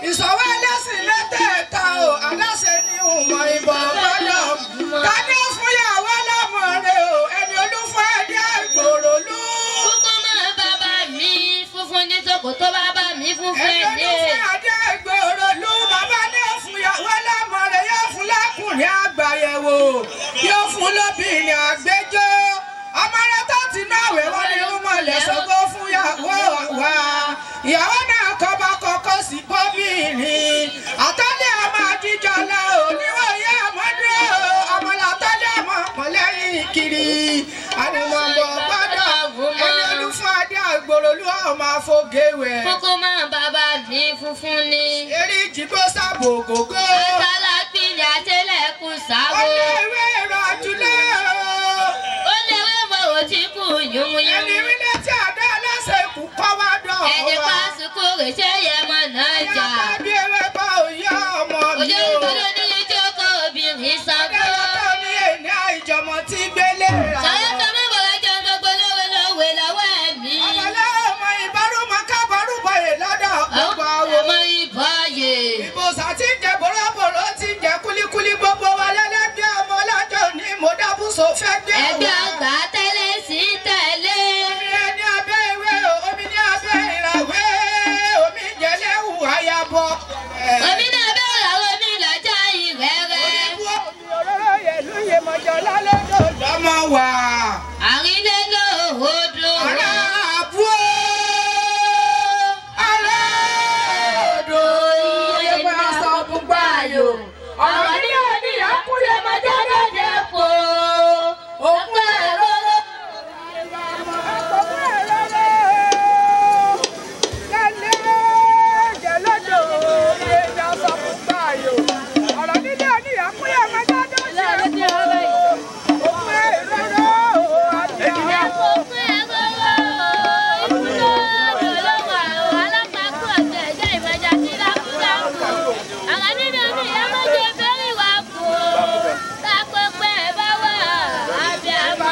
Ìsọ̀wọ́ ẹlẹ́sìn mẹ́tẹ̀ẹ̀ta o, aláṣẹ ni òun ìbọn gbọ́dọ̀. Tani ó fún yàwó lọ́mọ rẹ̀ o, ẹni olúfún ẹdí àgbòrò lú. Kúkú mọ́ bàbá mi funfun ní ṣòkòtò bàbá mi funfun Ẹni ẹ̀dẹ́. olúfún ẹdí àgbòrò lú, bàbá ní ó fún yàwó lọ́mọ rẹ̀ yóò fún lákùnrin àgbàyẹ̀wò, yóò fún lóbìnrin àgbẹ́jọ́. Ọmọ rẹ̀ tó ti náwó wọ́n ní rúmọ̀lẹ̀ sọ́gbó fún yàwó wa. Ìyàwó náà kọ́ bá kọ́kọ́ sí bóbìnrin. Àtọ́lé ọmọ àjíjọlá ò níwòye àmọ́dúró. Ọmọlá àtọ́lé ọmọ pọ̀lẹ́yìn kiri. Ànùmọ̀bọ̀ gbọ́dọ̀ ẹni olúfún adé àgbòrò lú ọmọ àfọ̀gẹ́wẹ̀. Kúkú mọ́ bàbá mi funfun ní. Eré ìjìgbó sábò gògó. Àtàlà pìlẹ̀ àtẹlẹ̀kùn sáwó. Ó lé ìwé ìrọ̀jùlé o. Ó léwé mọ̀ ò tí kù yúnmúyúnmú. Ẹni rí létí àdá aláṣẹ ikú kọ́ wá dọ̀ Ẹni wá. pásíkò rè ṣé yẹ mọ̀ náà jà. Ìyá bí ewé bá òye ọmọ mi Òjò o. ìgbọ́dọ̀ níye tí ó kọ́ obìnrin sango. Ọdẹ tó ní èní àìjọmọ tí gbélé rà. Sọ̀rọ̀ tó mú bọ̀rọ̀ jẹun gbogbo lówó lówó lọ́wọ́ ẹ̀mí. Ọmọlẹ́ ọmọ ìbárùmọ̀ kábàárùbọ̀yè lọ́dọ̀ gbogbo àwọ̀. Ọmọ ìbọ̀yè. Ìbòsà tí ń jẹ bòròbòrò tí ń jẹ kúlíkúlí gbogbo wa lẹ́lẹ́gbẹ́ ọmọ ọlọ́jọ́ ní mo dábùsọ̀ fẹ́ gbé Ẹgbẹ́ wa. ọgbà tẹ́lẹ̀ sí tẹ̀lé. Omi ní abẹ́ ìwé o, omi ní abẹ́ ìràwé, omi jẹlẹ́wù ayabọ̀. Omi náà bẹ̀rẹ̀ àwọn omi lọ́jà ìrẹ́rẹ́. Omi òróró yẹ̀lú yemọjọ lálẹ́dọ̀ lọ́mọ wà. Àrínlélóòdò. Ará àbúrò, ará odò, yẹ máa sọ gbogbo àyò. Ọ̀rọ̀ ní òní ọkùnrin ọmọdé lóde kò. Òkú ẹ̀rọ. Òkú ẹ̀rọ ibùdó olówó àrùn alápákó ọ̀sẹ̀ ẹ̀jẹ̀ ìmọ̀jà sí lákúlákú. Ọ̀rọ̀ nínú omi ìyámọ́jẹ fẹ́rí wa kú. Tápẹ́pẹ́ ẹ̀ bá wà ábẹ́ àmọ́.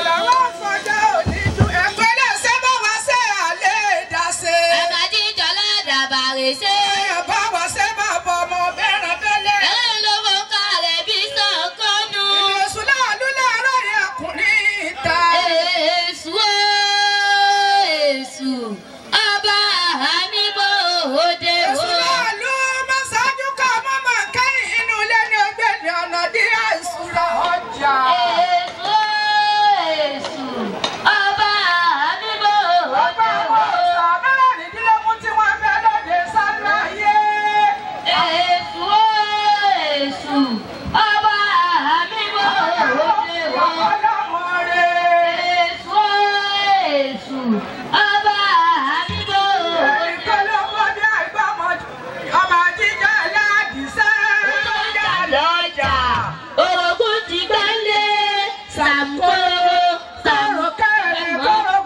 Àbájíjọ ládàbàrè ṣe. Ẹ̀rọ ló mọ ká rẹ̀ bí sọ̀kọ́nù. Èṣù o, Èṣù, ọba àmìbò òde o. Èṣù o, Èṣù, ọba àmìbò òde o. Èṣù o, Èṣù, ọba àmìbò òde o. Èṣù o, Èṣù, ọba àmìbò òde o. Lọ́jà orogún ti gbálé sàmkóró sàmkóró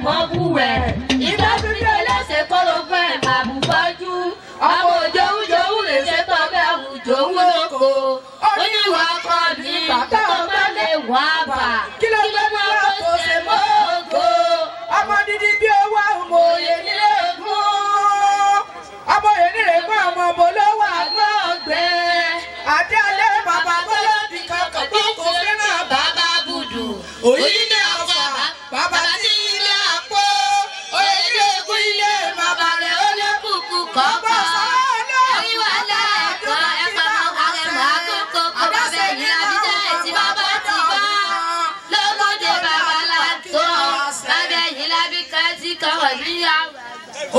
mọ́búwẹ̀. Ìgbà tí ẹlẹ́sẹ̀ kórogún ẹ̀ bàbù fọ́jú. Ọmọ òjòwújòwú lè ṣe tọ́bẹ̀ àwùjòwú lóko. Oníwà ọkọ mi tó bá lè wà bà. Kí ló mú ọkọ ṣe mọ́ ògo? Ọmọ dídí bí owó ọmọ òye nílé ogún. Ọmọ òye nílé ogún ọmọ ọmọ olówó àgbọ̀n Ọgbẹ́. Adé alẹ́ bàbá bọ́lọ́dì kankan tó kò fẹ́ràn Bàbá bùdù. Òyìn ní ọ̀fà bàbá tí ilé àpò. Òye nílé ogún ilé bàbá rẹ̀ ó lé Kúkú bàbá kọ̀ọ̀kan. sọ́ọ́ Ẹ̀rí wà lẹ́ẹ̀kan ẹ̀fọ́ mọ́ ààrẹ mọ́ àkókò kọ́ bàbá ẹ̀yìn àbíjá ẹ̀tì bàbá ti bá. Lọ́gọ́dẹ bàbá làtọ́. Bàbá ẹ̀yìn lábí kan tí kọ̀wọ̀ ní àwọn àgbà.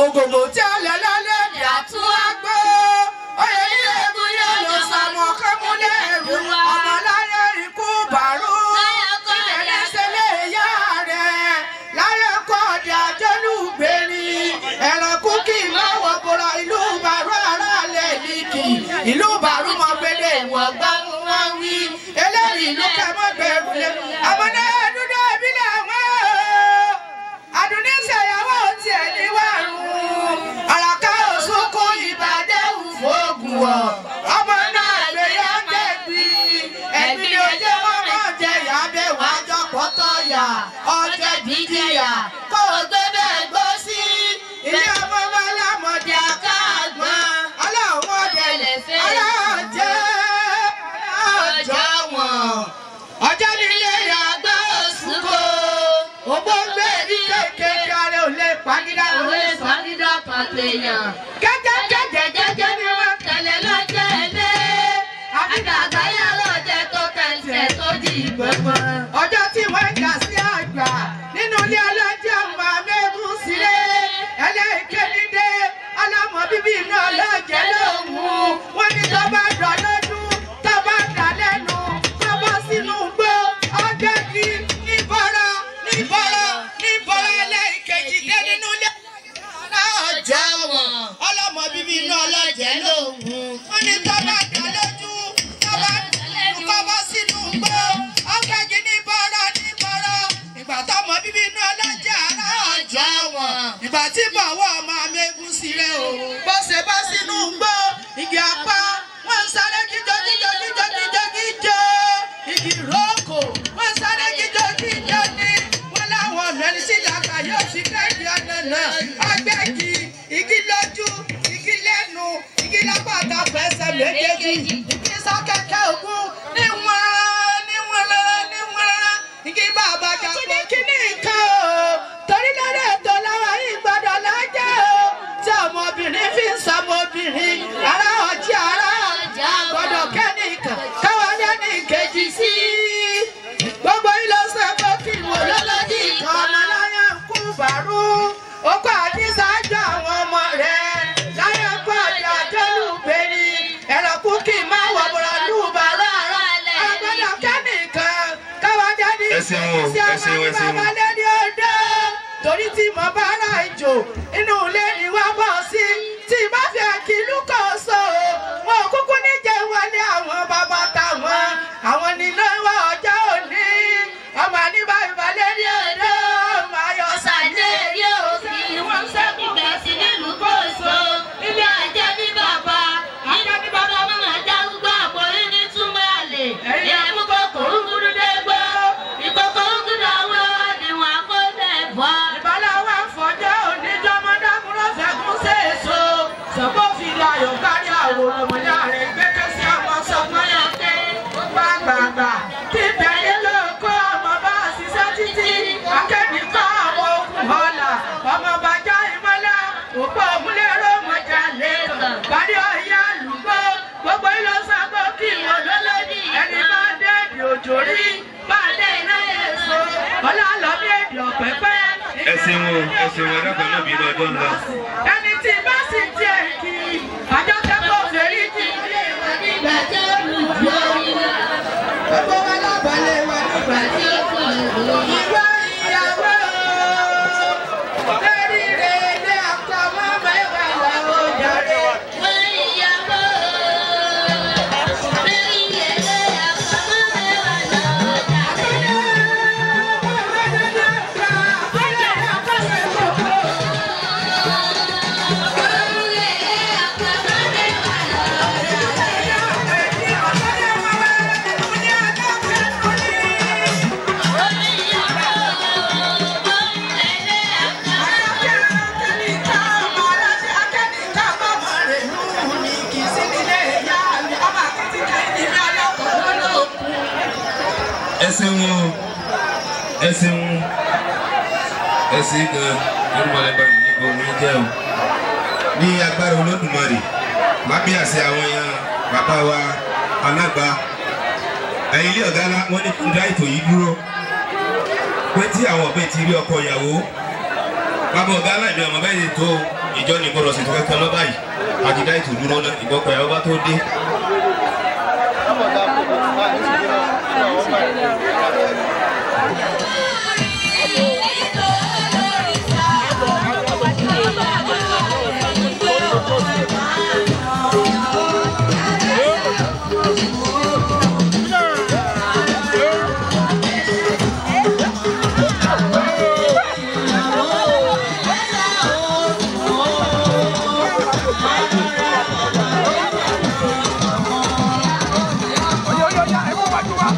Ògògò tí a lẹ̀ lálẹ́ ní àtúwágbó. Oyè nílé egún yóò lọ sọmọ kọ́múlẹ̀ ẹ̀rù. Ọmọláyé ikú bàrú. Ìrẹsẹ̀ lè yá rẹ̀. Láyé kọ́ ọ̀dẹ̀ àjọlùgbèrè. Ẹ̀rànkú kì í má wọ bọ̀rọ̀ ìlú bàrú aráàlẹ̀ líkì. Ìlú bàrú mọ gbélé ìwọ̀n gbámú wọn wí. Eléyìí ìlú kẹmọ́ gbẹrù lé. Àmọ́ náà dúdú ẹbí làwọn o. Àdùnní ṣèyàwó tiẹ̀ ní wàrùn. Àràká òṣùkú ìbàdí òfògùn wọ̀. Ọmọ náà gbé yá ń jẹ̀bi. Ẹ̀bí ni ojú wọn máa jẹ ìyá bẹ́ẹ̀ wá jọ pọ́tọ́ yà. Ọjọ́ ìbíjìyà kó o gbé bẹ́ẹ̀ gbó sí. Ilé ọmọ bá lámọ̀dé àkáàgbọ́n. Ọlọ́run àtẹ̀yàn. Kẹ́kẹ́ kẹ́kẹ́ Jẹ́jẹ́ ni wọ́n tẹ̀lé lọ́jọ́ ẹlẹ́. Àdàgbà yà lọ́jẹ́ tó tẹ̀sẹ̀ tó di gbọ̀ngbọ̀n. Ọjọ́ tí wọ́n ń jà sí àgbà nínú ilé ọlọ́jọ́ máa mẹ́gùn sílé. Ẹlẹ́ẹ̀kẹ́ni dé ọlọ́mọ bíbí inú ọlọ́jẹ́ lòun. Wọ́n ní tó bá dọ̀ lójú, tó bá dà lẹ́nu, tó bá sínú gbó, ọ̀gẹ́gì níbọ̀rọ̀ níbọ̀rọ̀ níbọ̀rọ̀ ẹlẹ́ẹ̀kejì dé nínú ilé ọlọ́jẹ́ wọn. Ọlọ́mọ bíbí inú ọlọ́jẹ́ lòun. Wọ́n ní tó bá dà lójú, tó bá dà lẹ́nu, tó bá sínú gbó, ọ̀gẹ́gì níbọ̀rọ̀ níbọ̀rọ̀. Ìgbà tọmọ bíbí inú ọlọ́jẹ́ ará ọjọ́ wọn. Ìgbà tí bọ̀wọ́ ọmọ amẹ́gùn sílẹ̀ o. Bó ṣe bá sínú gbó, igi apá, wọ́n ń sáré kíjọ kíjọ kíjọ kíjọ kíjọ. Igi ìrókò, wọ́n ń sáré kíjọ kíjọ ní. Wọ́n láwọn ọ̀nà ẹni tí ìlàkà yóò fi kẹ́kẹ́ ọ̀nà náà. Ọgbẹ́gi, igi lójú, igi lẹ́nu, igi lápá àtàfẹ́sẹ̀ méjèèjì. Igi sákẹ́kẹ́ ògún níwọ̀n níwọ̀n lọ́rọ́ níwọ̀n lọ́rọ́. Igi bàbá jà pọ̀. Kíní nǹkan o, torí lórí ètò làwọn yìí gbọ́dọ̀ lájẹ́ o. Tí ọmọbìnrin fi ń sọmọbìnrin, ará ọjí ará ọjà gbọ́dọ̀ kẹ́nìkan káwọn lẹ́nì kejì sí. Gbogbo yìí ló sọ pé kí n wò lọ́lọ́dì kan ọmọ láyé ń kú bàrú. Okó àdísájú àwọn ọmọ rẹ̀ láyé ń kú àdí àjọlùbẹ̀rì. Ẹ̀rọ kú kí n má wọ̀ bọ̀rọ̀ lùbàrọ̀ àrà. Àgbọ̀dọ̀ kẹ́nìkan káwọn lẹ́nì Ẹ ṣeun o, kejì sí ẹ ṣeun, ọmọ ẹ ṣeun. bàbá lẹ́ni odó. Torí tí mo bá ra ìjò inú ilé ni wá bọ̀ sí. Tí bá fẹ́ kí ìlú kan sọ o, wọn ò kúkú ní jẹ́ wọlé àwọn bàbá táwọn. Àwọn nílò ìwà ọjọ́ òní. Ọmọ àníbá ìbàlẹ̀ ní odó. Ọmọ ayọ̀ Sàlẹ̀ rí òsì, wọ́n sẹ́kù bẹ̀ sí nílùú Kóso. Ilé ajé ní bàbá. Ajé ní bàbá mọ̀mọ́ dárúgbó àbórí ní túmọ̀ àlè. Ẹ̀mú kòkó ń gúdú dégbò. Ìkòkò ń gúdú àwọn ìwọ̀n àkọsẹ̀ bọ̀. Ìbálá wa ń fọjọ́ oníjọ́mọdákúrò fẹ́kún séèso. Sọ̀kò fi dayọ̀ kárí àwòrán ọmọdé rẹ̀ gbẹ́kẹ̀ sí ọmọ sọgbọ́n yẹn pé gbogbo àgbààgbà tí bẹ̀rẹ̀ ló kó ọmọ bá ṣiṣẹ́ títí. Akéde kọ́ ọmọ ogun ọ̀la, ọmọ bàjá ìmọ́lá, òpó òmùlérò mọ̀jà lẹ́kàn. Parí ọ̀yá àlùkò, gbogbo ìlọ sàgbó kí wọ́n lólódì. Ẹni máa dé èdè òjò rí, máa dé iná èso. Ọlá lọ bí èdè ọ̀pẹ́pẹ́. Ẹ ṣeun o, ẹ ṣeun, ẹ dákun, ẹ má bínú, ọjọ́ ń lọ. Ẹni tí bá sì tiẹ̀ kí àjọ kẹ́kọ̀ọ́ fèrè jì. Nígbà tí ó lù ú orí wa. Gbogbo wa lábàlẹ̀ wa nígbà Nígbà tí ó kọ̀ lórí. ìwé ìyàwó lórí rẹ̀ ní ọkọ̀ mọ́mọ́ ìwà làwọn jàre. Wọ́n ìyàwó lórí ẹ̀rẹ́ àpamọ́ mẹ́wàá lọ́jà. Lórí ẹ̀rẹ́ àpamọ́ mẹ́wàá lọ́jà. Wọ́n ìyàwó lórí ẹ̀rẹ́ àpamọ́. Ẹ ṣeun o, ẹ ṣeun, ẹ ṣe gan, irúnmọlẹ̀ bá mi níbo mi jẹ́ o. Ní agbára Olódùmarè, lábẹ́ àṣẹ àwọn èèyàn bàbá wa alága ẹ̀yin ilé ọ̀gá ńlá, wọ́n ní kí n dá ètò yìí dúró pé tí àwọn ọ̀bẹ ti rí ọkọ ìyàwó bàbá ọ̀gá ńlá ìbí ọmọ bẹ́ẹ̀ lè tó ìjọ ní gbọ́dọ̀ ṣètò kankan lọ́ báyìí àti dá ètò dúró náà ìgbọ́kọ̀ ìyàwó bá tó dé. Oyo, oyo, oyo, ẹ mú wájú wá.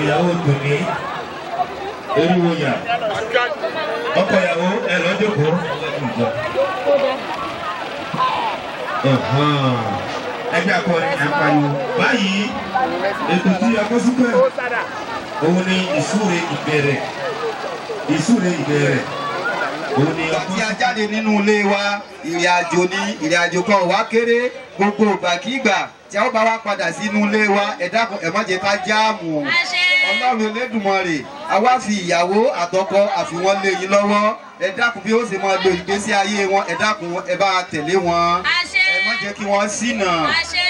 Ìyàwó tòní eriwoya ọkọ ìyàwó ẹ lọ jókòó ẹgbẹ́ akọrin ẹ ń pariwo báyìí ètò tí a kó sípẹ́ òun ni ìsúre ìbẹ̀rẹ̀ ìsúre ìbẹ̀rẹ̀ òun ni ìgbà tí a jáde nínú ilé wa ìrìn àjò ni ìrìn àjò kan wá kéré gbogbo ìgbàkígbà tí a ó bá wa padà sínú ilé wa ẹ dákun ẹ má jẹ́ ká jáàmù Ọlọ́run Elédùmarè a wá fi ìyàwó àtọkọ àfi wọn lé yín lọ́wọ́ ẹ dákun bí ó ṣe máa lo ìgbésí ayé wọn ẹ dákun ẹ bá tẹ̀lé wọn ẹ má jẹ́ kí wọ́n ṣìnà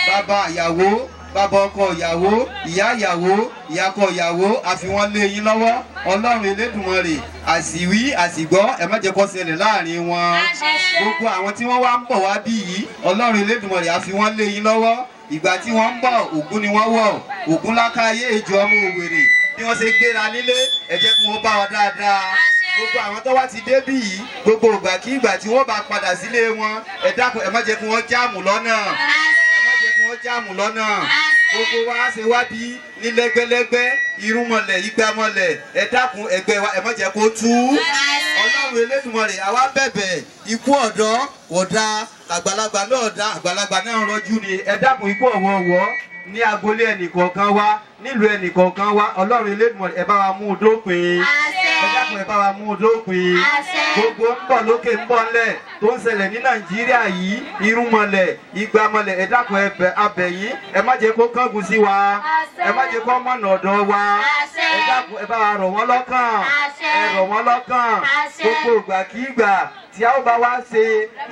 bàbá ìyàwó bàbá ọkọ ìyàwó ìyá ìyàwó ìyá ọkọ ìyàwó àfi wọn lé yín lọ́wọ́ Ọlọ́run Elédùmarè àsìwí àsìgbọ́ ẹ má jẹ́ kó ṣẹlẹ̀ láàrin wọn gbogbo àwọn tí wọ́n wá ń bọ̀ wá bí yìí Ọlọ́run Elédùmarè àfi wọn lé yín lọ́wọ́ ìgbà tí wọ́n ń bọ̀ Ògún ni wọ́n wọ̀ Ògún lákàáyé ìjọ ọmọ Òwèrè bí wọ́n ṣe gbéra nílé ẹ jẹ́ kí wọ́n bá wa dáadáa gbogbo àwọn tó wá ti dé bí yìí gbogbo ìgbàkígbà tí wọ́n bá padà sílé wọn ẹ dákun ẹ má jẹ́ kí wọ́n jáàmù lọ́nà ẹ má jẹ́ kí wọ́n jáàmù lọ́nà gbogbo wa ṣe wá bí ní lẹ́gbẹ́lẹ́gbẹ́ irúnmọlẹ̀ igbámọlẹ̀ ẹ dákun ẹgbẹ́ wa ẹ má jẹ́ kó tú Ọlọ́run Elédùmarè àwa bẹ̀bẹ̀ ikú ọ̀dọ́ kò dáa àgbàlagbà náà dá àgbàlagbà náà rọjú ni ẹ dákun ikú ọ̀wọ̀ọ̀wọ́ ní agboolé ẹnìkọ̀ọ̀kan wa nílùú ẹnìkọ̀ọ̀kan wa Ọlọ́run Elédùmarè ẹ bá wa mú un dópin ẹ dákun ẹ bá wa mú un dópin gbogbo ń bọ̀ lókè ń bọ̀ ńlẹ̀ tó ń ṣẹlẹ̀ ní Nàìjíríà yìí irúnmọlẹ̀ igbámọlẹ̀ ẹ dákun ẹ bẹ̀ yín ẹ má jẹ́ kó kángun sí wa ẹ má jẹ́ kó mọ̀nà ọ̀dọ̀ wa ẹ dákun ẹ bá wa rọ̀ wọ́n lọ́kàn ẹ rọ̀ wọ́n lọ́kàn gbogbo ìgbàkígbà tí a ó bá wá ṣe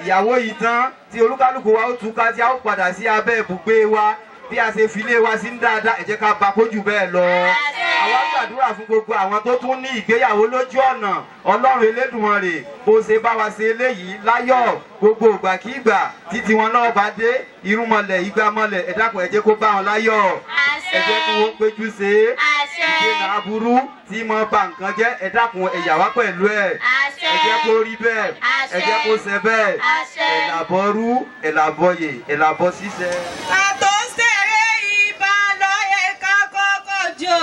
ìyàwó yìí tán tí olúkálùkù wa ó túká tí a ó padà sí abẹ́ ibùgbé wa bí a ṣe filé wa sí ń dáadáa ẹ jẹ́ ká bá kójú bẹ́ẹ̀ lọ. Àwa gbàdúrà fún gbogbo àwọn tó tún ní ìgbéyàwó lójú ọ̀nà Ọlọ́run Elédùmarè bó ṣe bá wa ṣe eléyìí láyọ̀ gbogbo ìgbàkígbà títí wọn náà bá dé irúnmọlẹ̀ igbámọlẹ̀ ẹ dákun ẹ jẹ́ kó bá wọn láyọ̀ ẹ jẹ́ kí wọ́n péjú ṣe é ìdènà aburú tí mo bà nǹkan jẹ́ ẹ dákun ẹ yà wá pẹ̀lú ẹ̀ ẹ jẹ́ kó rí bẹ́ẹ̀ ẹ jẹ́ kó ṣe bẹ́ẹ̀ ẹ̀làbọ̀rú ẹ̀làbọ̀yè ẹ̀làbọ̀ ṣíṣẹ. Ká ṣeré ìbà ló yẹ ká kọ́kọ́ jó.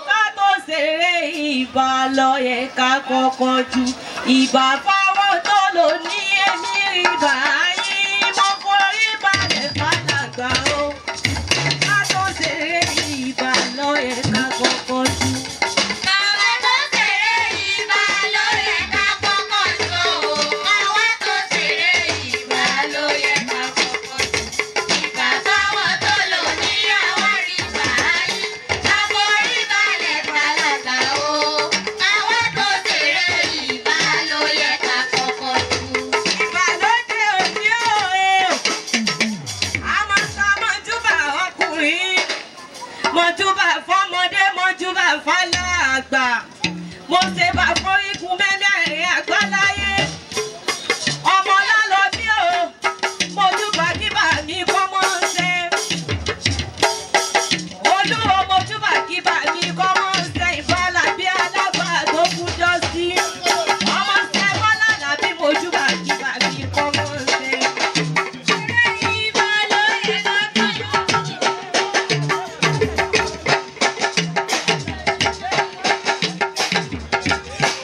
Ká tó ṣeré ìbà ló yẹ ká kọ́kọ́ jó. Ìbà fáwọn tó lò ní èmi ìbà yín, mo forí balẹ̀ fàlàgbà o. Ká tó ṣeré ìbà lọ ẹ̀ka kọ̀ọ̀kan jù. Káwa tó ṣeré ìbà ló yẹ ká kọ́kọ́ jó o. Káwa tó ṣeré ìbà ló yẹ ká kọ́kọ́ jó. Ìbà fáwọn tó lò ní àwárí báyìí. Ká forí balẹ̀ fàlàgbà o. Káwa tó ṣeré ìbà ló yẹ ká kọ́kọ́ jó. Ìbà lóde òní òye o. Àmọ́ mọ́júbà ọkùnrin, mọ́júbà fọ́mọdé, mọ́júbà fálàgbà. Mo ṣe bà forígun mẹ́rẹ̀ẹ̀rin àgbáláyé. Ọmọ lálọ́ bí o, mọ́júbà kíbà mi kọ́mọ́ ń ṣe. Olúwo mọ́júbà kíbà mi kọ́mọ́ ń ṣe ìbálà bí alágbà tó kú jọ sí. Ọmọ ṣe bọ́lá làbí mọ́júbà kíbà mi kọ́mọ́ ń ṣe. Ìbà ló yẹ ká kọ́kọ́ jó. Ìbà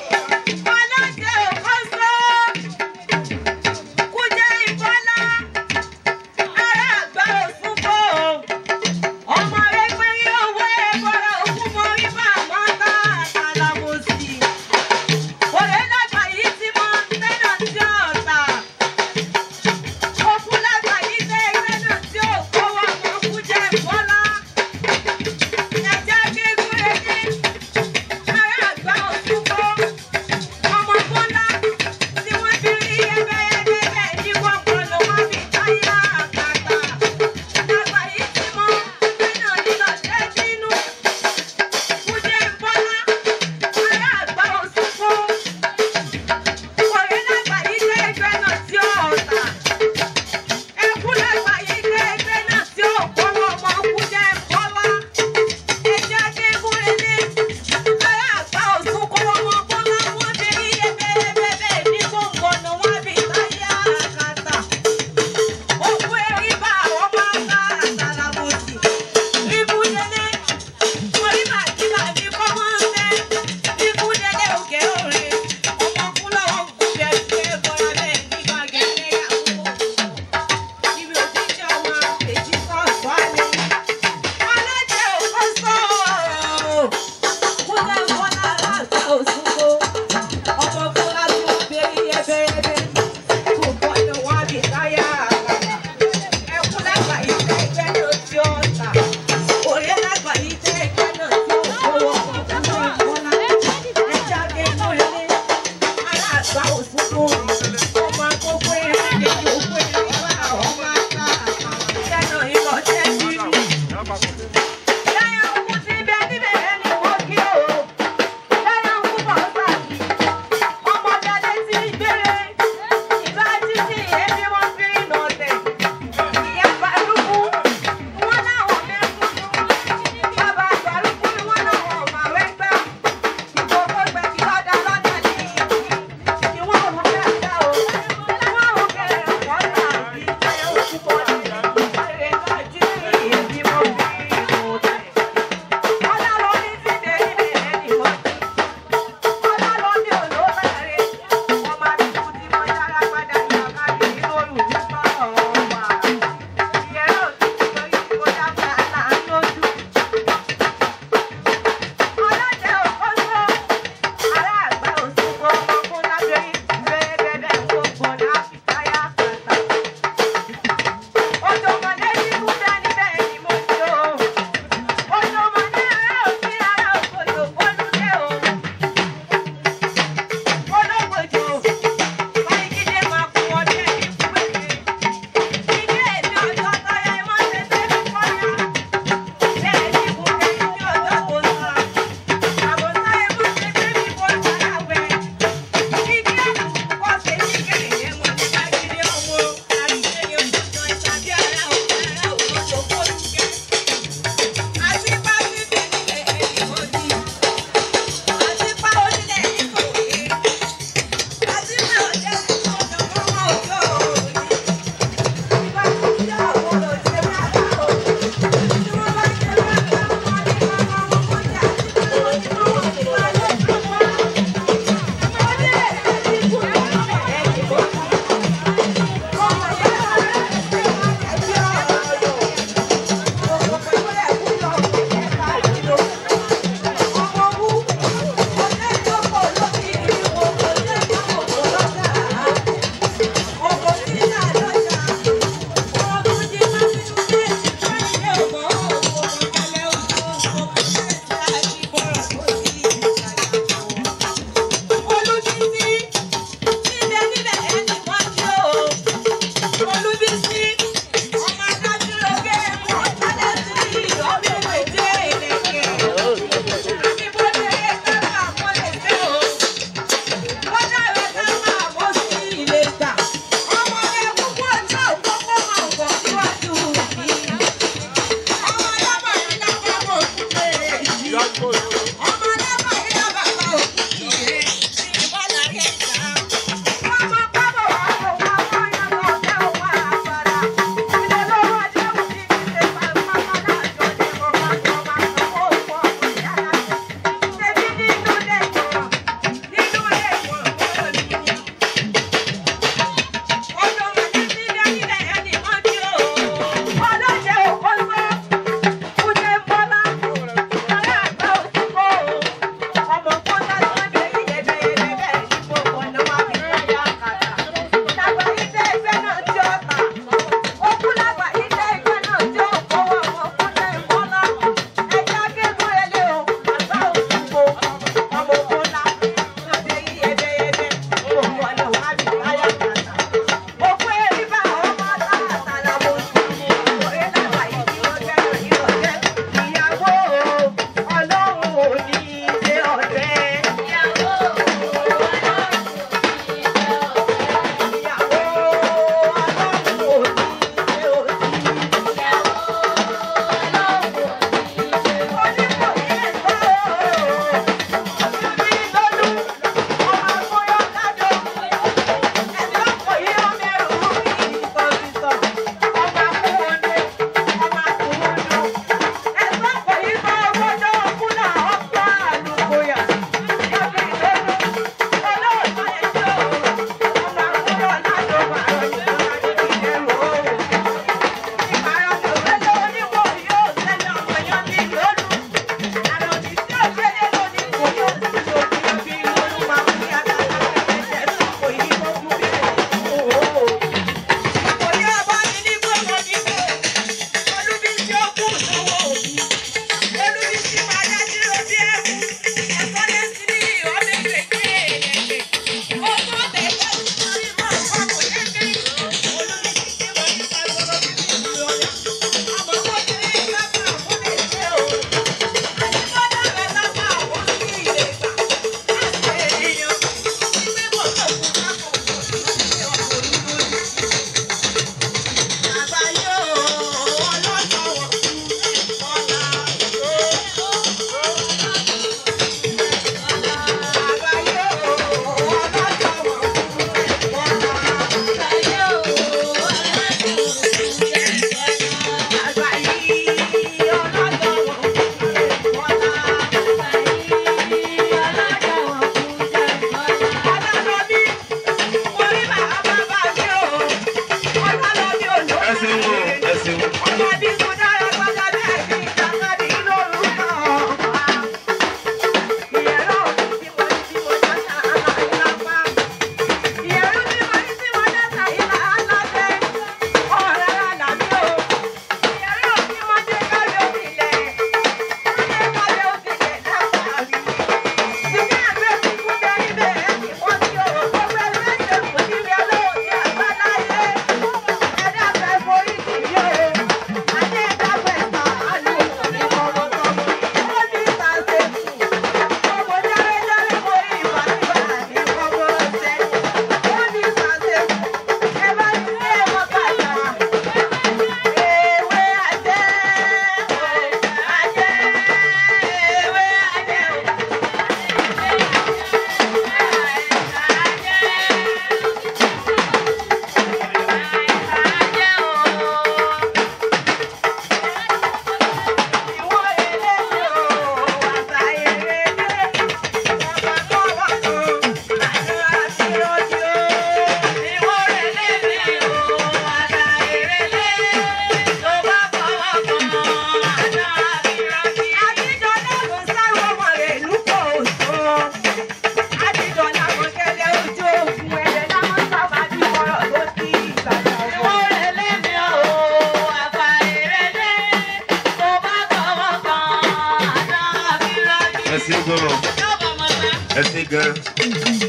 gan.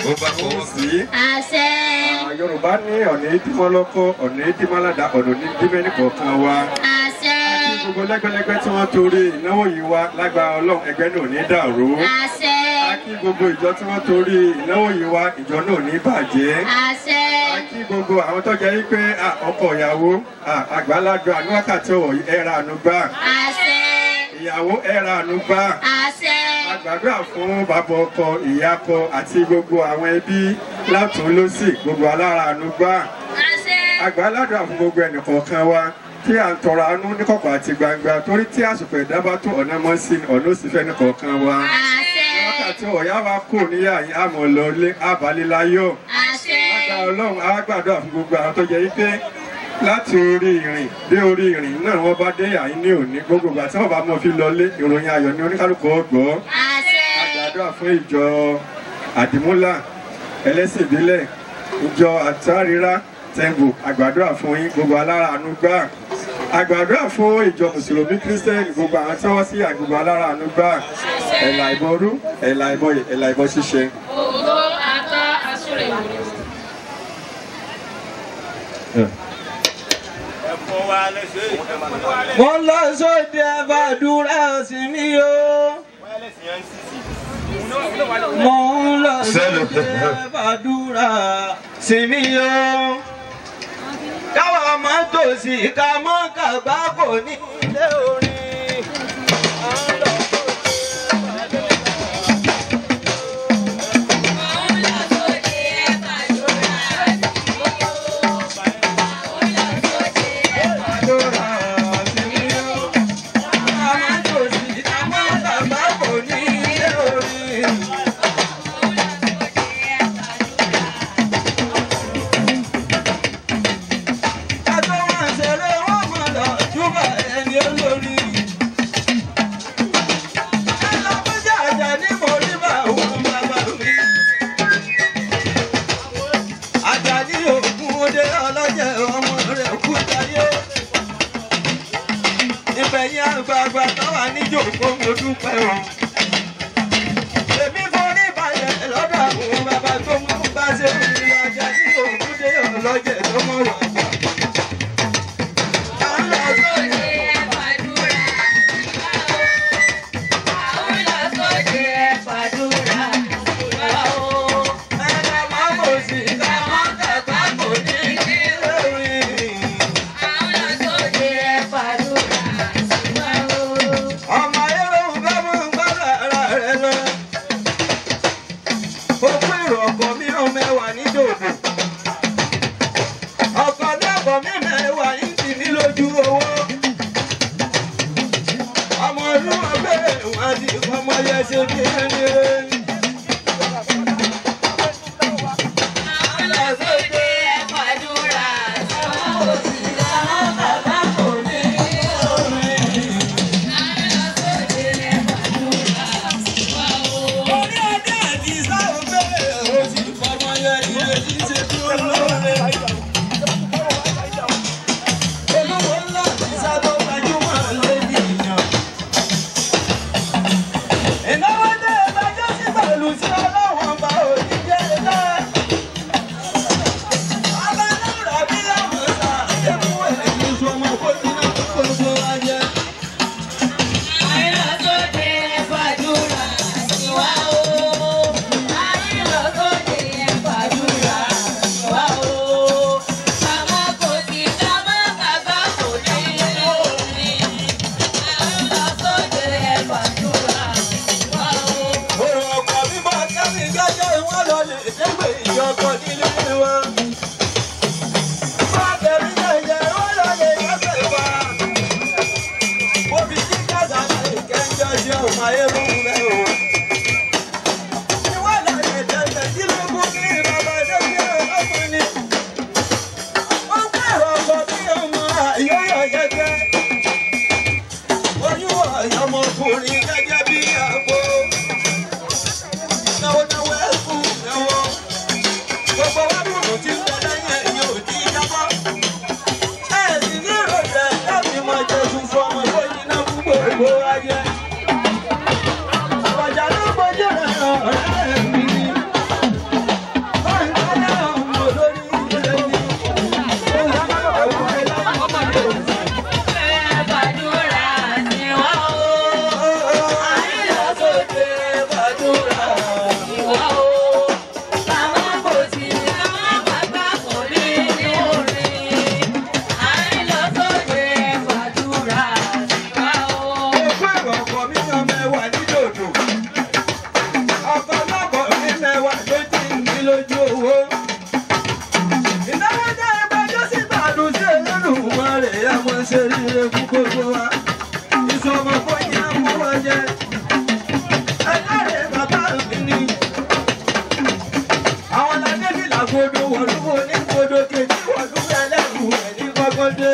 Ó bá fọwọ́ sí. Àṣẹ. Yorùbá ní ọ̀nà ìdímọ́ lọ́kọ́, ọ̀nà ìdímọ́ ládàá, ọ̀nà ìdímọ́ nìkọ̀ọ̀kan wa. Àṣẹ. Gbogbo lẹ́gbẹ́lẹ́gbẹ́ tí wọ́n torí ìnáwó yìí wá lágbára Ọlọ́run, ẹgbẹ́ náà ò ní dàrú. Àṣẹ. A kí gbogbo ìjọ tí wọ́n torí ìnáwó yìí wá, ìjọ náà ò ní bàjẹ́. Àṣẹ. A kí gbogbo àwọn tó jẹ́ wípé ọkọ ìyàwó àgbàlagbà ní wákàtí ọ̀wọ̀ ẹ̀rà àánú gbà. Àṣẹ. Ìyàwó ẹ̀rà àánú gbà. Àṣẹ. A gbàdúrà fún bàbá ọkọ, ìyá ọkọ àti gbogbo àwọn ẹbí látún lósì, gbogbo alára àánú gbà. Àṣẹ. A gbàdúrà fún gbogbo ẹnìkọ̀ọ̀kan wa tí à ń tọrọ àánú níkọ̀kọ̀ àti gbangba, torí tí àsìkò ẹ̀dá bá tó ọ̀nà mọ́ sí ọ̀nà òsì fẹ́ nìkọ̀ọ̀kan wa. Àṣẹ. Wákàtí ọ̀yá wa kò níyà yín, àmọ̀ lọlé àbálẹ́láyọ̀. Àṣẹ. Lágbára Ọlọ́run, á gbàdúrà fún gbogbo àwọn tó jẹ́ wípé láti orí ìrìn dé orí ìrìn náà wọ́n bá dé àyín ní òní, gbogbo ìgbà tí wọ́n bá mọ̀ fi lọlé, ìròyìn ayọ̀ ní oníkálukú ọgbọ́. Àṣẹ. A gbàdúrà fún ìjọ Àdìmúlà ẹlẹ́sìn ìbílẹ̀, ìjọ Àtàrírá Tẹ́ǹbù, a gbàdúrà fún yín, gbogbo alára àánú gbà. A gbàdúrà fún ìjọ Mùsùlùmí Kírísítẹ́nì, gbogbo àwọn tí wọ́n sí àgbègbè alára àánú gbà. Ẹ̀là ìbọrú, ẹ̀là ìbọyè, ẹ̀là ìbọ ṣíṣe. Ògo àtọ àsúrè wòlé. Mo lọ sóde àbàdúrà sí mi o. Mo lọ sóde àbàdúrà sí mi o. Káwa máa tòsí ká mọ́ kàgbá kò ní ilé orin. À ń lọ sóde àbàdúrà. Mo ń lọ sóde àbàdúrà sí mi o. Mo ń lọ sóde Àdúrà sí mi o. Ká máa tòsí ká mọ́ kàgbá kò ní ilé orin. Ká tó máa ṣeré wọ́n máa lọ júbà ẹni olórí. Ẹ lọ fún jàjà ní mo rí bá òun bàbá mi. Àjàní ògùn òde ọlọ́jẹ̀ ọmọ rẹ̀ kú táyé. Ìbẹ̀yìn àgbààgbà táwa níjòkó mo dúpẹ́ o. Èmi forí balẹ̀ lọ́dọ̀ àwọn bàbá tó mú bá ṣe ń Àjàní ògùn dé ọlọ́jẹ̀ tó mọ̀ wà jà. À ń lọ sóde. Àbàdúrà sí wa o. À ń lọ sóde àbàdúrà sí wa o. Ẹ̀ka máa kò sí ká má kàkà kò ní kí lórí. À ń lọ sóde àbàdúrà sí wa o. Ọmọ ayé ń bá mú gbọ́dọ̀ ara rẹ̀ lọ. Òkú èrò ọkọ̀ mi ò mẹ́wàá ní dòdò. Ọkọ̀ lẹ́kọ̀ọ́ mi mẹ́wàá ń tì mí lójú owó. Ọmọ ọdún ọgbẹ́ wọn ti fọmọ yẹ ṣe bí ẹni rẹ̀. À ń lọ sóde àbàdúrà sí wa o. Bàbá kò ní orin. À ń lọ sóde àbàdúrà sí wa o. Orí adé àti sáwọn bẹ́ẹ̀ ó sì fọmọ yẹ ilé ṣíṣe tí ó lóore. Olówó ńlá ti sábà gbajúmọ̀ lórí ìyàn. Ìnáwó dé ìbájọ́ sí pẹ̀lú sí ọlọ́wọ́n bá òní jẹ́ ẹ̀dá. Bàbá náà rà bí lámùsà, ẹ̀kú ẹ̀yìn sọmọ kó jiná gbogbo wa jẹ. À ń lọ sóde àbàdúrà sí wa o. À ń lọ sóde àbàdúrà sí wa o. Màmá kò sí ká má bàbá kò ní lórí. À ń lọ sóde àbàdúrà sí wa o. Ọ̀rọ̀ ọkọ̀ bíbọ̀ kẹ́mi gẹ́gẹ́ wọ́n lọ lè dégbè ìjọkọ̀ nílé wọn. Bá bẹ̀rù jẹjẹ wọ́n lọ lè yọ̀sẹ̀ wá. Mo fi jíjà sàlẹ̀ ìkẹ́jọ́ ṣe ọmọ ayé mú rẹ̀ o. Ìwọ́n lọ lè tẹ̀lé sílùkù kí bàbá ṣe bí ọkùnrin. Wọ́n pẹ̀rọ ọkọ̀ bí ọmọ àyọ̀yọ̀ gẹ́gẹ́. Oyún ọ̀yọ́mọkùnrin gẹ́gẹ́ bí àgbo. Náwó náwó ẹ̀kú náwó. ṣe ríire fún gbogbo wa. Ìṣọmọ fún yín mú wa jẹ. Ẹlẹ́rìí bàbá mi ni. Àwọn ládébìlà gbọdọ̀ wọ̀lúwọ̀ onígbọdọ̀ kejì wọ̀lúwọ̀ ẹlẹ́rù ẹ̀ ní gbọ́gbọ́dé.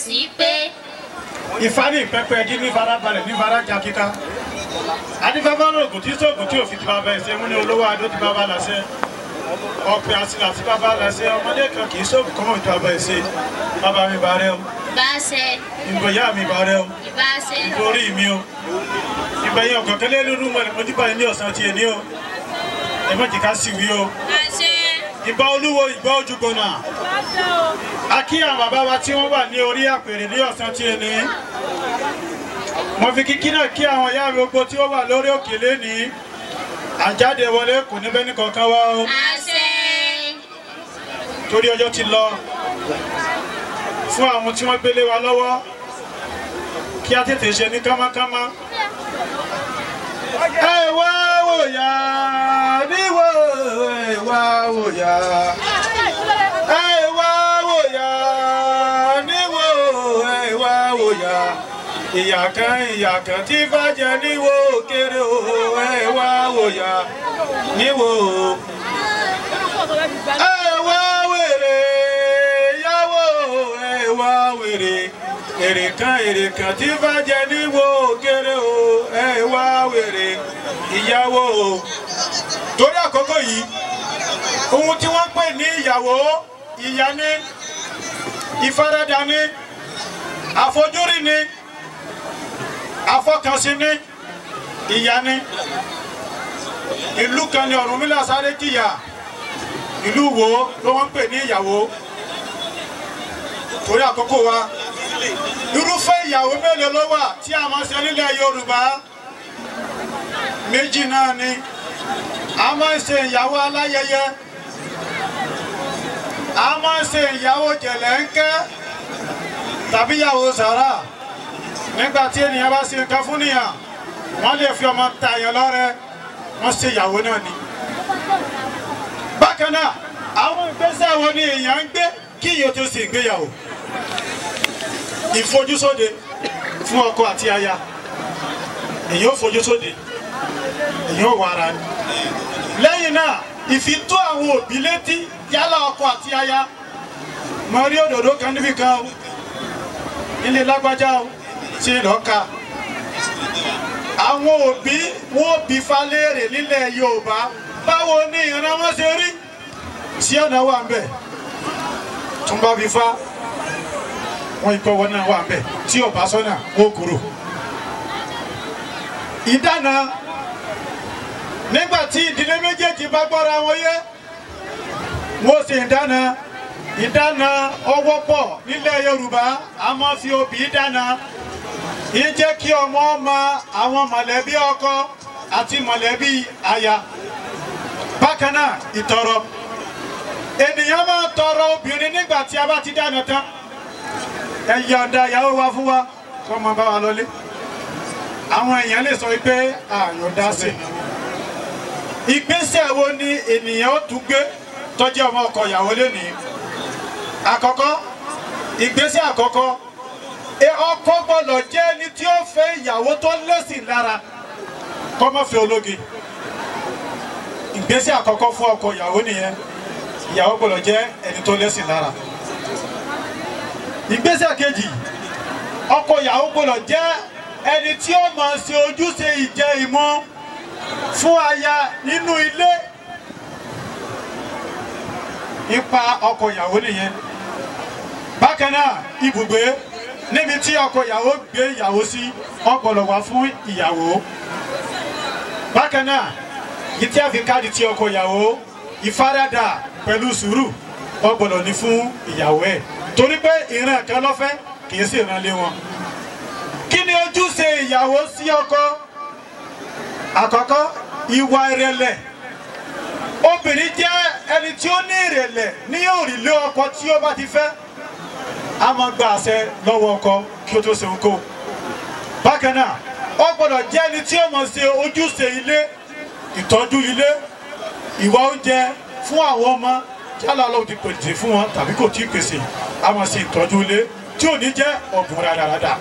sí pé. Ifá ní ìpẹ́pẹ́ ẹjí ní farabalẹ̀ ní farajà kíká. Adífáfá lóògùn tí sóògùn tí òfin ti bàbá ẹ̀ṣẹ̀ mú ní olówó adó ti bàbá làṣẹ. Ọ̀pẹ àṣìlà ti bàbá làṣẹ ọmọdé kan kì í sóògùn kọ́mọ̀ ti bàbá ẹ̀ṣẹ̀. Bàbá mi bá rẹ o. Ìbáṣẹ. Ìgbọ̀yà mi bá rẹ o. Ìbáṣẹ. Ìborí mi o. Ìgbẹ̀yìn ọ̀kọ̀kẹ́lẹ́ lóru mọ̀lẹ́ mọ́júbà ní ọ̀sán ti èní o. Ẹ má jẹ́ ká sì wí o. Àṣẹ. Ìbà olúwo ìbà ojúgbọ̀nà. A kí àwọn bàbá wa tí wọ́n wà ní orí àpèrè ní ọ̀sán tí ẹni. Mo fi kíkí náà kí àwọn ìyá mi gbogbo tí ó wà lórí òkè lénìí. Àjáde wọlé kò ní bẹ́ẹ̀ ní kankan wá o. Àṣẹ. Torí ọjọ́ ti lọ fún àwọn tí wọ́n gbélé wa lọ́wọ́ kí a tètè ṣe ní kámákámá. Ẹ wá wòyà níwò ẹ wá wòyà. Ẹ wá wòyà níwò ẹ wá wòyà. Ìyà kan tí fàjẹ níwò kéré o ẹ wá wòyà níwò. Ẹ wá wèrè yáwó ẹ wá wèrè. Èrè kan tí fàjẹ níwò kéré o ẹ wá wèrè ìyàwó o. Torí àkókò yìí ohun tí wọ́n pè ní ìyàwó ìyá ní ìfaradà ní àfojúrí ní àfọkànsí ní ìyá ní. Ìlú kan ní Ọ̀rúnmìlà sáré jìyà ìlú wo ló wọ́n pè ní ìyàwó. Torí àkókò wa irúfẹ́ ìyàwó mélòó ló wà tí a máa ń ṣe nílẹ̀ Yorùbá? Méjì náà ni. A máa ń ṣe ìyàwó aláyẹyẹ, a máa ń ṣe ìyàwó jẹ̀lẹ́ńkẹ́ tàbí ìyàwó sàrà. Nígbà tí ènìyàn bá ṣe nǹkan fún nìyàn, wọ́n lè fi ọmọ ta èèyàn lọ́rẹ, wọ́n ṣe ìyàwó náà ni. Bákan náà, àwọn ìgbésẹ̀ wo ni èèyàn ń gbé kí ìyó tó ṣe ìgbéyàwó? Ìfojúsóde fún ọkọ àti aya. Èèyàn ó fojúsóde, èèyàn ó wà ara ni. Lẹ́yìn náà, ìfitó àwọn òbí létí yálà ọkọ àti aya. Mo rí òdòdó kan níbi kan o, nílé lágbájá o, ṣe lọ́ka. Àwọn òbí wọ́n bí falẹ́rè nílẹ̀ Yorùbá. Báwo ni ìran wọn ṣe rí? Sí ọ̀nà wà ń bẹ̀. Tún bá fi fa, wọ́n ikọ̀ wọn náà wà ń bẹ̀. Tí ọ̀bá sọ́nà, wọ́n kúrò. Ìdáná nígbà tí ìdílé méjèèjì bá gbọ́ra wọn yé, wọ́n ṣe ìdáná. Ìdáná ọwọ́ pọ̀ nílẹ̀ Yorùbá, a máa fi obì dáná. Yìí jẹ́ kí ọmọ mọ àwọn mọ̀lẹ́bí ọkọ àti mọ̀lẹ́bí aya. Bákan náà, ìtọrọ. Ènìyàn máa tọrọ obìnrin nígbà tí a bá ti dáná tán. Ẹ yọ̀ǹda ìyàwó wa fún wa kó máa bá wa lọlé. Àwọn èèyàn lè sọ pé àyọ̀ǹda sí. Ìgbésẹ̀ wo ni ènìyàn ó tún gbé tó jẹ́ ọmọ ọkọ ìyàwó lénìí? Àkọ́kọ́, ìgbésẹ̀ àkọ́kọ́, ọkọ gbọ́dọ̀ jẹ́ ẹni tí ó fẹ́ ìyàwó tó lẹ́sìn lára, kó má fẹ́ ológe. Ìgbésẹ̀ àkọ́kọ́ fún ọkọ ìyàwó nìyẹn. Ìyàwó gbọ́dọ̀ jẹ́ ẹni tó lẹ́sìn lára. Ìgbésẹ̀ kejì, ọkọ ìyàwó gbọ́dọ̀ jẹ́ ẹni tí ó máa ṣe ojúṣe ìjẹ ìmu fún aya nínú ilé. Ipa ọkọ ìyàwó nìyẹn. Bákan náà, ibùgbé níbi tí ọkọ ìyàwó gbé ìyàwó sí, ó gbọ́dọ̀ wà fún ìyàwó. Bákan náà, ìtí àfi káàdì tí ọkọ ìyàwó, ìfaradà pẹ̀lú sùúrù ó gbọ́dọ̀ ní fún ìyàwó ẹ̀, torí pé ìran kan ló fẹ́, kì í sì ìran lé wọn. Kí ni ojúṣe ìyàwó sí ọkọ? Àkọ́kọ́, ìwà ìrẹ̀lẹ̀. Obìnrin jẹ́ ẹni tí ó ní ìrẹ̀lẹ̀ ní òrìlé ọkọ tí ó bá ti fẹ́. A máa gba àṣẹ lọ́wọ́ ọkọ kí ó tó ṣe ohunkóhun. Bákan náà, ó gbọ́dọ̀ jẹ́ ẹni tí ó máa ṣe ojúṣe ilé, ìtọ́jú ilé, ìwà oúnjẹ fún àwọn ọmọ yálà Ọlọ́run ti pèsè fún wọn tàbí kò tí ì pèsè. A máa ṣe ìtọ́jú ilé tí ò ní jẹ́ ọ̀bùn rádaràda.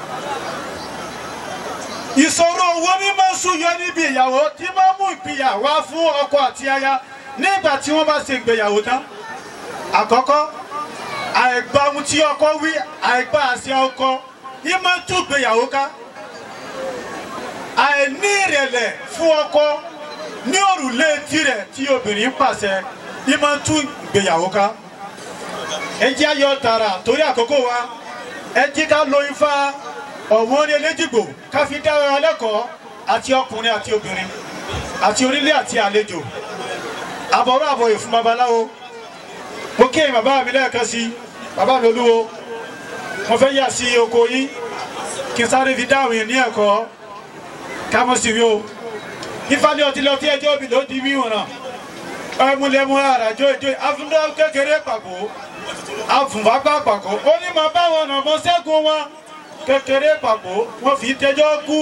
Ìṣòro owó ní máa ń súyọ níbi ìyàwó tí máa ń mú ìpínyà wá fún ọkọ àti aya nígbà tí wọ́n bá ṣe ìgbéyàwó tán. Àkọ́kọ́, Àìgbà ohun tí ọkọ wí, àìgbà àṣẹ ọkọ yìí máa ń tún ìgbéyàwó ká. Àìní ìrẹ̀lẹ̀ fún ọkọ ní òrùlé tirẹ̀ tí obìnrin ń pàṣẹ yìí máa ń tún ìgbéyàwó ká. Ẹ jẹ́ ayọ̀ tààrà torí àkókò wa. Ẹ jí ká lo ifá ọ̀wọ́n ní eléjìgbò ká fi dá ara lẹ́kọ̀ọ́ àti ọkùnrin àti obìnrin àti onílé àti àlejò. Àbọ̀rọ̀ àbọ̀yè fún babaláwo. Mo kí ẹ̀yin bàbá mi lẹ́ẹ̀kan sí, bàbá mi olúwo. Mo fẹ́ yà sí oko yín kí n sáré fi dáhùn yín ní ẹ̀kọ́ ká mọ̀ sí wí o. Ifá ní ọtí lọtí ẹjọ́ òbí ló di wíwọ̀n ẹmúlẹ́mú àràjọ ìjọ àfúndá kékeré pàkó àfùnfàgbà pàkó ó ní màá bá wọn nà mọ́ ṣẹ́gun wọn kékeré pàkó wọ́n fi tẹjọ́ kú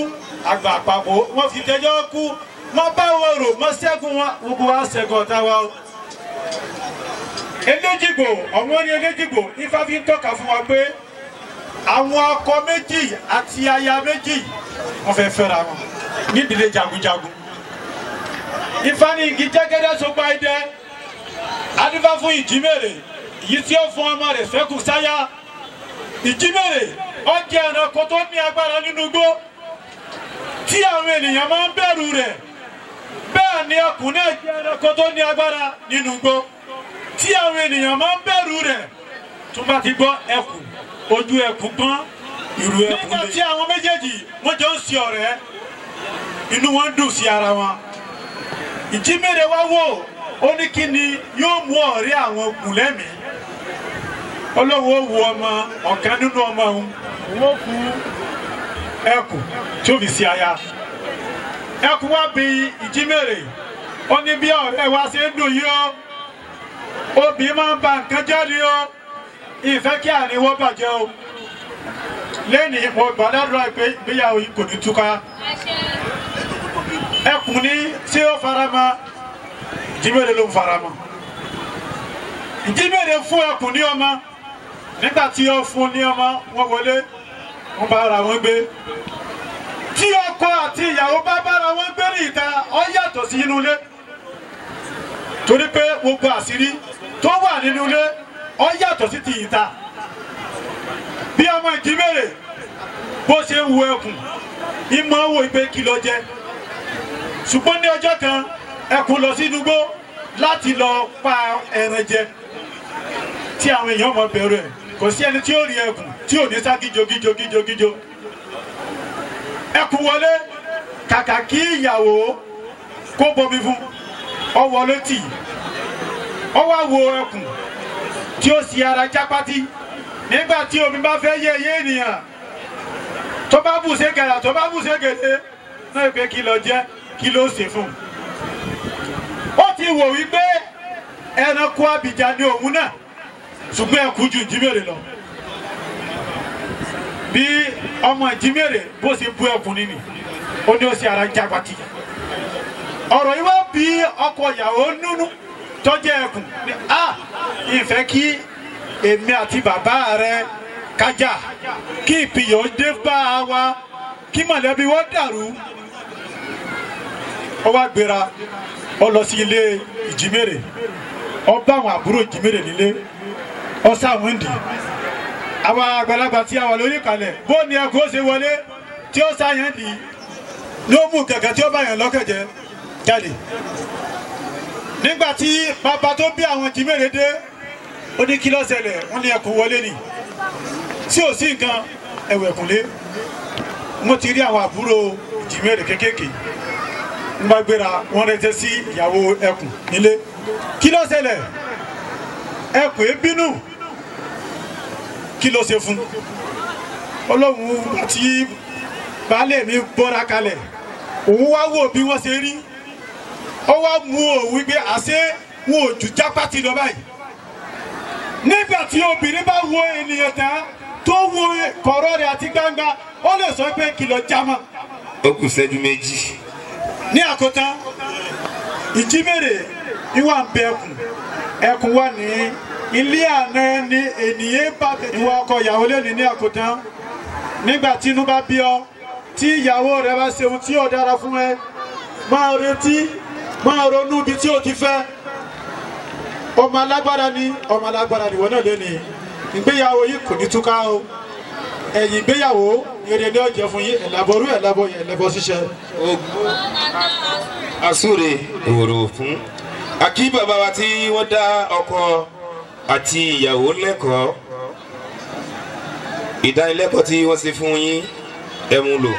àgbà pàkó wọ́n fi tẹjọ́ kú mọ́ bá wọn rò mọ́ ṣẹ́gun wọn gbogbo wa ṣẹ́gun ọ̀tá wa o. Eléjìgbò ọ̀wọ́n ní eléjìgbò Ifá fi ń tọ́ka fún wa pé àwọn ọkọ méjì àti aya méjì wọ́n fẹ́ fẹ́ra wọn nídìílé jagunjagun. Ifá ní igi jẹ́gẹ́dẹ́ sọgbà idẹ adífá fún ìjímèrè èyí tí ó fún ọmọ rẹ̀ fẹ́kù sáyà. Ìjímèrè ó jẹ́ ẹranko tó ní agbára nínú igbó tí àwọn ènìyàn máa ń bẹ̀rù rẹ̀. Bẹ́ẹ̀ ni ẹkùn náà jẹ́ ẹranko tó ní agbára nínú igbó tí àwọn ènìyàn máa ń bẹ̀rù rẹ̀. Tó bá ti gbọ́ ẹkùn, ojú ẹkùn pọ́n, ìrù ẹkùn lé. Nígbà tí àwọn méjèèjì wọ́n jọ ń ṣe ọ̀rẹ́, inú wọn dùn sí ara wọn. Ìjímèrè wá wò ó ní kí ni yóò mú ọ̀rẹ́ àwọn gùn lẹ́mìí. Ọlọ́run ó wo ọmọ ọ̀kan nínú ọmọ òun, òun ó fún ẹkùn tí ó fi ṣe aya. Ẹkùn wá bi ìjímèrè, ó ní bí ọ̀rẹ́ wa ṣe ń dùn yìí o, obì máa ń ba nǹkan jẹ́ ni o, ìfẹ́ kí àníwọ́ bàjẹ́ o. Lẹ́nìí mo gbàdúrà pé ìgbéyàwó yìí kò ní túká. Ẹkùn ní ṣé ó farama? Ìjímèrè ló ń farama. Ìjímèrè fún ẹkùn ní ọmọ. Nígbà tí ó fún ní ọmọ, wọ́n wọlé, wọ́n bá ara wọn gbé. Tí ọkọ àti ìyàwó bá bára wọn gbé ní ìta, ó yàtọ̀ sí inú ilé. Torí pé gbogbo àṣírí tó wà nínú ilé, ó yàtọ̀ sí ti ìta. Bí ọmọ ìjímèrè bó ṣe ń wo ẹkùn, ìmọ̀ wò pé kí ló jẹ. Ṣùgbọ́n ní ọjọ́ kan, ẹkùn lọ sínú igbó láti lọ pa ẹran jẹ tí àwọn èèyàn mọ̀ bẹ̀rù ẹ̀. Kò sí ẹni tí ó rí ẹkùn tí ò ní sá gíjo gíjo gíjo gíjo. Ẹkùn wọlé, kàkà kí ìyàwó kó bomi fún, ó wọlé tì, ó wá wo ẹkùn tí ó sì ara jápátí. Nígbà tí omi bá fẹ́ yé eyé ènìyàn, tó bá bù ṣe gàrà, tó bá bù ṣe gèdè, náà pé kí ló jẹ́, kí ló ṣe fún un. Ó ti wò wípé ẹranko abìjà ni òun náà, ṣùgbọ́n ẹkùn ju ìjímèrè lọ. Bí ọmọ ìjímèrè bó ṣe bú ẹkùn nínú, ó ní ó ṣe ara jápátí. Ọ̀rọ̀ yìí wá bí ọkọ ìyàwó nínú tó jẹ́ ẹkùn. A ìfẹ́ kí èmi àti bàbá rẹ kájà, kí ìpìyàn dé bá wa, kí mọ̀lẹ́bí wọ́n dàrú. Ó wá gbéra, ó lọ sí ilé ìjímèrè, ó bá àwọn àbúrò ìjímèrè nílé, ó sáwọn ń dì. Àwọn àgbàlagbà tí a wà lórí ìkàlẹ̀, bó ni ẹkùn ó ṣe wọlé tí ó sáyẹn dì ló mú kẹ̀kẹ́ tí ó bá yàn lọ́kẹ̀jẹ́ jáde. Nígbà tí bàbá tó bí àwọn ìjímèrè dé, ó ní kí ló ṣẹlẹ̀? Wọ́n ní ẹkùn wọlé ni, tí ò sí nǹkan ẹ̀wẹ̀ ẹ̀kùnlé. Wọ́n ti rí àwọn àbúrò ìjímèrè kéékèèké, ń bá gbéra, wọ́n rẹ́tẹ́ sí ìyàwó ẹkùn nílé. Kí ló ṣẹlẹ̀? Ẹkùn é bínú, kí ló ṣe fún? Ọlọ́run àti baálé mi bọ́ra kalẹ̀, òun wá wò bí wọ́n ṣe rí, ó wá mú òun wípé àṣé wọn ò ju jápátì lọ báyìí. Nígbà tí obìnrin bá wo ènìyàn tán, tó wo kọ̀rọ̀ rẹ̀ àti gbangba, ó lè sọ pé kí ló já mọ́. Ó kù ṣẹ́jú méjì. Ní àkótán, ìjímèrè ìwà ń bẹ ẹkùn, ẹkùn wà ní ilé àná ẹni ènìyàn bá ìwà ọkọ ìyàwó lẹ́nu. Ní àkótán, nígbà tí inú bá bí ọ, tí ìyàwó rẹ bá ṣe ohun tí ò dára fún ẹ, máa retí, máa ronú ibi tí o ti fẹ́. Ọmọ alágbára ni, ọmọ alágbára ni ìwọ náà lé ní. Ìgbéyàwó yìí kò ní túká o. Ẹ̀yìn ìgbéyàwó ire ni ó jẹ́ fún yín, ẹ̀làbọ̀rú ẹ̀làbọ̀ ẹ̀lẹ́bọ̀ ṣíṣe. Asúre òrò fún àkí bàbá wa tí wọ́n dá ọkọ àti ìyàwó lẹ́kọ̀ọ́, ìdánilẹ́kọ̀ọ́ tí wọ́n ṣe fún yín, ẹ mú lò.